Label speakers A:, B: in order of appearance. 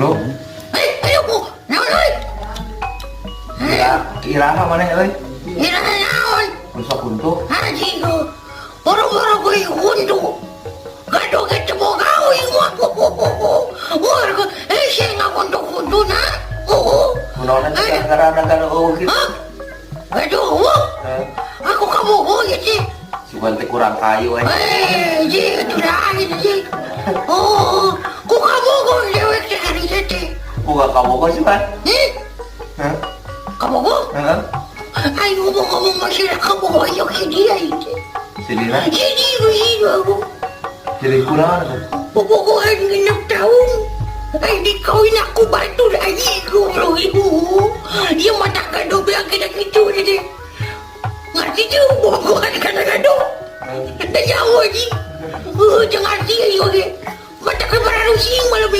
A: Bro,
B: Eh, ayo ku. Naon euy?
A: Ira, iraha maneh euy?
B: Iraha naon?
A: Rusak huntu.
B: Anjing ku. Boro-boro ku huntu. Gado ge teu boga euy mah. Warga, eh sia ngakuntu-kuntu na. Oh.
A: Kunaon teh ngaranna gado eueuh kitu?
B: Hah? Aduh, wah.
A: Eh,
B: Aku kabogoh ya sih.
A: Sugan teh kurang kayu eh.
B: Eh, ji, itu dah ji. Oh, ku kabogoh dewek teh hari teh.
A: Ku gak kabogoh sih kan?
B: Eh,
A: Hah?
B: Kabogoh?
A: Heeh.
B: Ayo ngomong-ngomong masalah kabogoh ayo ke dia itu.
A: Si Dina,
B: Jadi begitu aku.
A: Jadi kunaon tuh?
B: Bobogohan 6 tahun. Ay, di kawin aku bantu lagi goblok ibu. Dia mata gado bilang kita gitu jadi. Ngerti tuh bobogohan kata gado. Dah jauh aja. Jangan ngerti ayo oke. Mata kebarang sing malam.